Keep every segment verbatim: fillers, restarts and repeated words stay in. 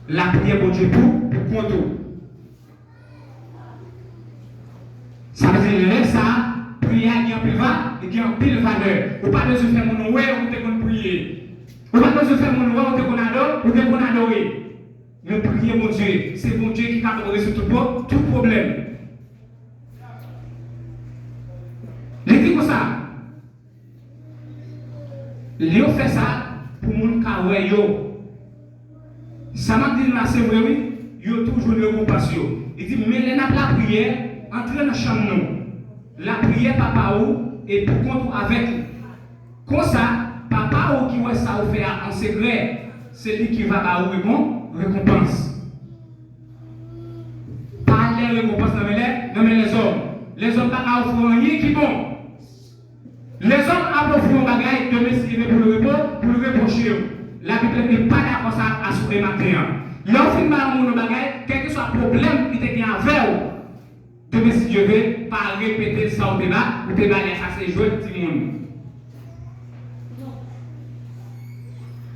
Lapriyè Bondye pou, pou kont ou. Sa vle di, lè sa a, priyè a gen anpil va, li gen anpil valè. Ou pa bezwen fè moun wè ou te konn priye. Ou pa bezwen fè moun wè ou te konn adore, ou te konn adore. Men priye Bondye, se Bondye ki kapab rezoud tout pwo-, tout pwoblèm. Li di konsa, lè yo fè sa pou moun ka wè yo. Sa m ap di nou la, se vre wi, yo tou jwenn rekonpans yo. Li di, men lè n ap lapriyè, antre nan chanm nou. Lapriyè Papa ou e pou kont ou avèk li. Konsa, Papa ou ki wè sa ou fè a an sekrè, se li ki va ba ou rekon-, rekonpans. Pa lè rekonpans nan men lè, nan men lèzòm. Lèzòm pa ka ofri w anyen ki bon. Lèzòm ap ofri w yon bagay, demen si Dye vle pou l repo-, pou l repwoche w. Labib la, li pa dakò sa aswè maten an. Lè w fin ba yon moun yon bagay, kèlkeswa pwoblèm li te gen avè w, demen si Dye vle, pa repete sa w te ba, ou te ba lè sa se jwèt timoun.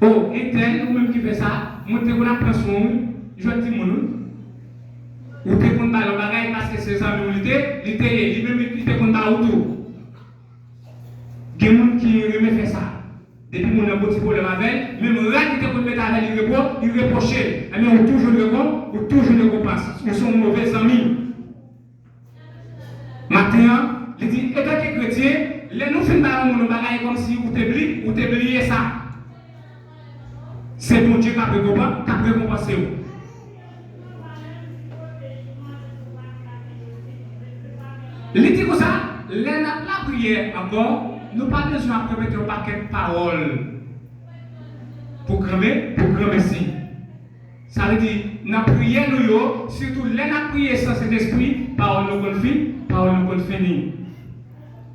O, entèl, ou menm ki fè sa, mwen te konn ap pran swen w, jwèt timoun, wi. Ou te konn ba l yon bagay paske se zanmi w li te, li te ye, li menm li te konn ba ou tou. Gen moun ki renmen fè sa. Depi moun nan gon ti pwoblèm avè l, menm rad li te konn mete avè l, li repwo-, li repwoche l. Ebyen, ou tou jwenn rekon-, ou tou jwenn rekonpans. Ou se yon move zanmi. Maten an, li di, etanke kretyen, lè nou fin ba yon moun yon bagay, e kòmsi ou te bli-, ou te bliye sa. Se Bondye k ap rekonpan-, k ap rekonpanse w. Li di konsa, lè n ap lapriyè ankò, nou pa bezwen ap repete yon pakèt pawòl pou granme-, pou granmesi. Sa vle di, nan priyè nou yo, sitou lè n ap priye san Sentespri, pawòl nou konn fi-, pawòl nou konn fini.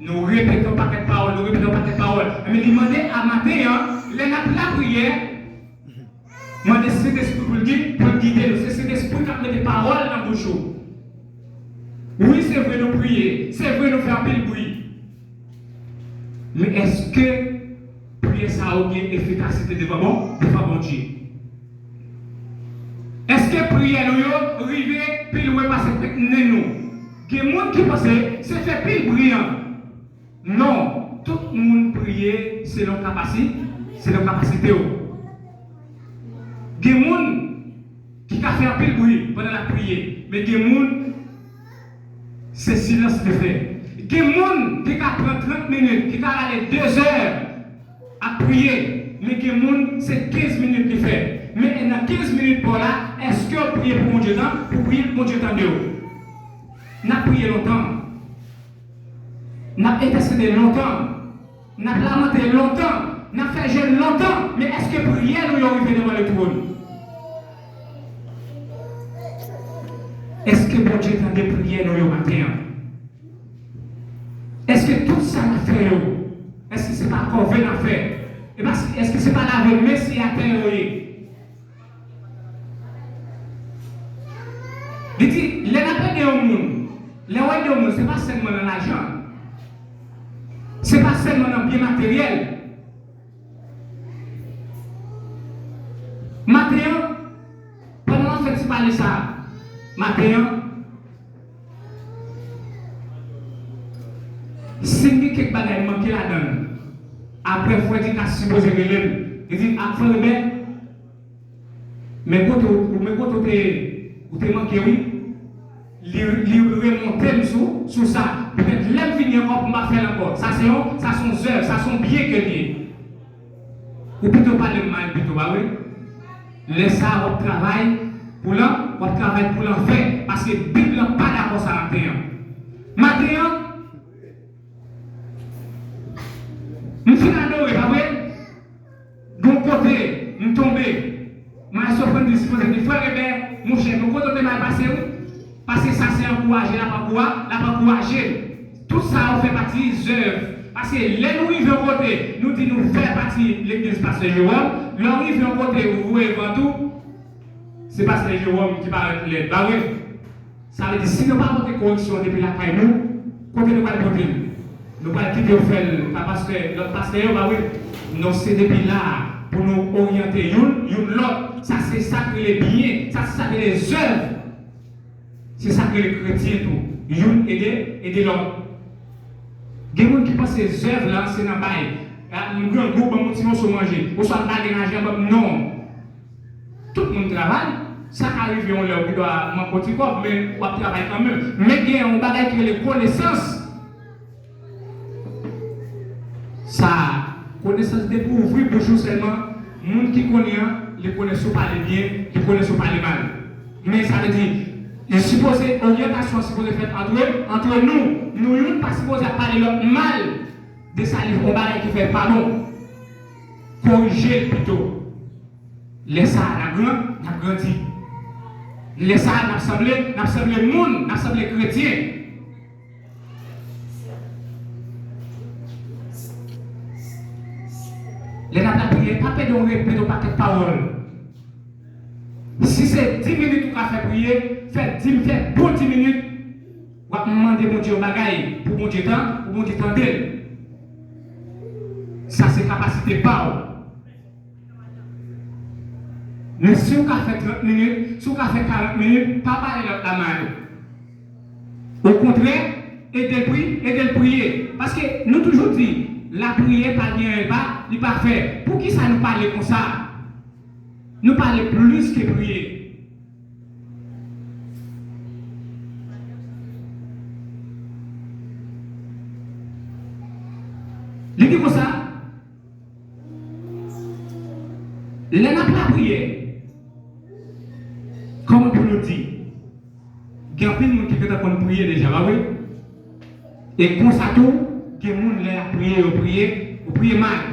Nou repete yon pakèt pawòl, nou repete yon pakèt pawòl. Men li mande a maten an, lè n ap lapriyè, mande Sentespri pou l gi-, pou l gide nou. Se Sentespri k ap mete pawòl nan bouch ou. Wi, se vre nou priye, se vre nou fè anpil bri. Men èske priyè sa yo gen efikasite devan Bon-, devan Bondye? Èske priyè nou yo rive pi lwen pase pent nen nou? Gen moun ki panse se fè pil bri an. Non, tout moun priye selon kapasi-, selon kapasite w. Gen moun ki ka fè anpil bri pandan l ap priye, men gen moun, se silans li fè. Gen moun ki ka pran trant minit, ki ka rale de zè ap priye, men gen moun, se kenz minit li fè. Men nan kenz minit pa w la, èske w priye pou Bondye tan-, pou priye pou Bondye tande w? N ap priye lontan. N ap entèsede lontan. N ap lamante lontan. N ap fè jèn lontan. Men èske priyè nou yo rive devan letwòn? Èske Bondye tande priyè nou yo maten an? Èske tout sa n ap fè yo, èske se pa kòve n ap fè? E pa, èske se pa lave men siyatè yo ye? Li di, lè n ap ede yon moun, lè w ede yon moun, se pa sèlman nan lajan. Se pa sèlman nan byen materyèl. Maten an, pandan n ap fè ti pale sa a, maten an, si m gen kèk bagay m manke ladan l, apre frè Dikas sipoze rele m, li di, a, frè Ribè, men kote w, men kote w te, ou te manke wi. Li, li remonte m sou, sou sa. Petèt lè m vini ankò pou m pa fè l ankò. Sa se yon, sa se yon zèv, sa se yon byen ke l ye. Ou pito pale m mal pito, pa vre? Lè sa a, w ap travay pou lan-, w ap travay pou lanfè, paske Bib lan pa dakò sa maten an. Maten an, m fin adore, pa vre? Gon kote m tonbe. Maestro Frandy sipoze di, frè Ribè, monchè, gon kote w te mal pase wi. Paske sa se ankouraje, l ap ankoura-, l ap ankouraje m. Tout sa yo fè pati zèv. Paske lè nou rive yon kote, nou di nou fè pati legliz Pastè Jewòm, lè w rive yon kote, ou voye vant ou, se Pastè Jewòm ki parèt lèd, pa vre? Sa vle di, si nou pa pote koreksyon depi lakay nou, kote nou pral pote l? Nou pral kite yo fè l pa pastè, lòt pastè yo, pa vre? Non, se depi la a. pou nou oryante youn, youn lòt. Sa se sa k rele byen, sa se sa k rele zèv. Se sa k rele kretyen tou. Youn ede, ede lòt. Gen moun ki panse zèv la se nan bay. A, m grangou, ban m yon ti moso manje. Oswa m pa gen lajan, ban m, non. Tout moun travay. Sa ka rive yon lè ou gen dwa manke yon ti kòb, men w ap travay kanmenm. Men gen yon bagay ki rele konesans. Sa, konesans depi w ouvri bouch ou sèlman, moun ki konnen an, li konnen si w pale byen, li konnen si w pale mal. Men sa vle di, li sipoze, oryantasyon an sipoze fèt antre, antre nou. Nou youn pa sipoze ap pale lòt mal de sa li, yon bagay ki fè pa bon. Korije l pito. Lè sa a, n ap gran, n ap grandi. Lè sa a, n ap sanble, n ap sanble moun, n ap sanble kretyen. Lè n ap lapriyè, pa pede w repete yon pakèt pawòl. Si se dis minit ou ka fè priye, fè di, fè bon dis minit. W ap mande Bondye yon bagay pou Bondye tan, pou Bondye tande l. Sa se kapasite pa w. Men si w ka fè trant minit, si w ka fè karant minit, pa pale lòt la mal. Okontrè, ede l pri-, ede l priye. Paske nou toujou di, lapriyè pa gen anyen l pa, li pa fè. Poukisa nou pale konsa? Nou pale plis ke priye. Li di konsa, lè n ap lapriyè, kòman pou nou di? Gen anpil moun ki gentan konn priye deja, pa vre? E konsa tou, gen moun lè y ap priye, yo priye, yo priye mal.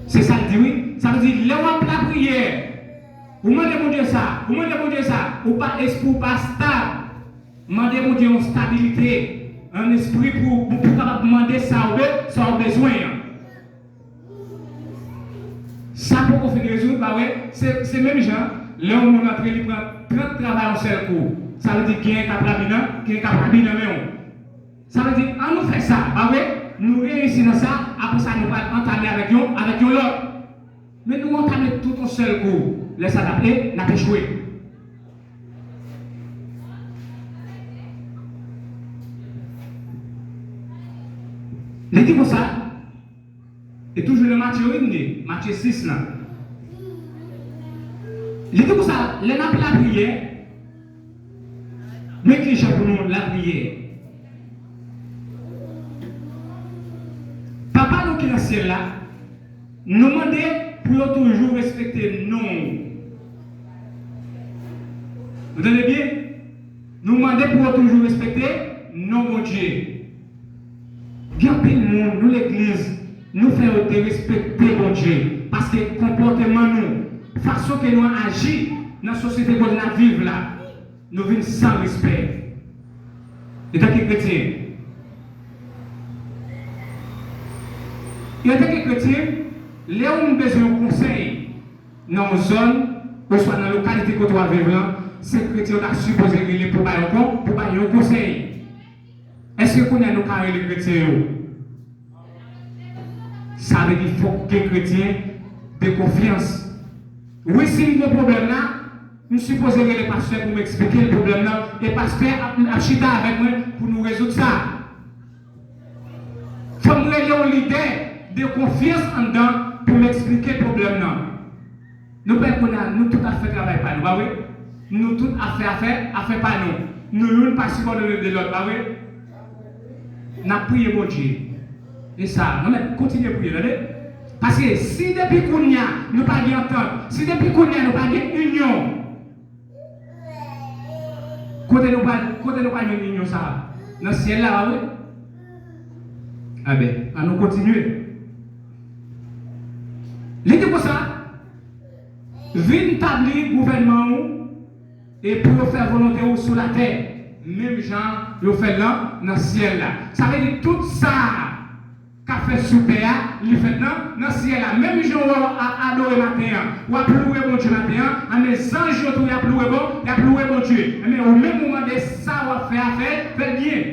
Se sa l di, wi. Sa vle di, lè w ap lapriyè, ou mande Bondye sa, ou mande Bondye sa, ou pa, espri w pa stab. Mande Bondye yon stabilite an espri pou, pou, pou w kapab mande sa ou be-, sa ou bezwen an. Sa poko fin rezoud, pa vre? Se, se menm jan, lè yon moun antre, li pran trant travay yon sèl kou. Sa vle di, genyen k ap rabi nan, genyen k ap rabi nan men w. Sa vle di, an nou fè sa, pa vre? Nou reyisi nan sa, apre sa, nou pral antame avèk yon, avèk yon lòt. Men nou antame tout yon sèl kou. Lè sa, n ap e-, n ap echwe. Li di konsa, e toujou nan Matye, wi, m li, Matye sis lan. Li di konsa, lè n ap lapriyè, men ki jan pou nou lapriyè. Papa nou ki nan syèl la, nou mande pou yo toujou respekte non w. Ou tande byen? Nou mande pou yo toujou respekte non Bondye. Gen anpil moun, nou legliz, nou fè yo derespekte Bondye. Paske konpòteman nou, fason ke nou aji nan sosyete kote n ap viv la, nou vin san respè. Etanke kretyen, etanke kretyen, lè ou bezwen yon konsèy nan yon zòn, oswa nan lokalite kote w ap viv lan, se kretyen ou ta sipoze rele pou bay yon kon-, pou bay yon konsèy. Èske kounye a nou ka rele kretyen yo? Sa vle di fòk gen kretyen de konfyans. Wi, si m gen pwoblèm la, m sipoze rele pastè pou m eksplike l pwoblèm nan, e pastè ap, ap chita avèk mwen pou nou rezoud sa. Fò m rele yon lidè de konfyans anndan pou m eksplike pwoblèm nan. Nou pè kounye a, nou tout ap fè travay pa nou, pa vre? Nou tout ap fè afè, afè pa nou. Nou youn pa sibòdone de lòt, pa vre? N ap priye Bondye. E sa, non, men kontinye priye, tande. Paske si depi kounye a, nou pa gen antant, si depi kounye a, nou pa gen inyon, kote nou pral, kote nou pral jwenn inyon sa a? Nan syèl la, pa vre? Amen. An nou kontinye. Li di konsa, vin tabli gouvènman ou e pou yo fè volonte ou sou latè, menm jan yo fè l nan, nan syèl la. Sa vle di tout sa k ap fèt sou tè a, li fèt nan, nan syèl la. Menm jan w ap adore maten an, w ap louwe Bondye maten an, anben zanj yo tou y ap louwe Bon-, y ap louwe Bondye. Enben ou menm ou mande sa w ap fè a, fè, fè l byen.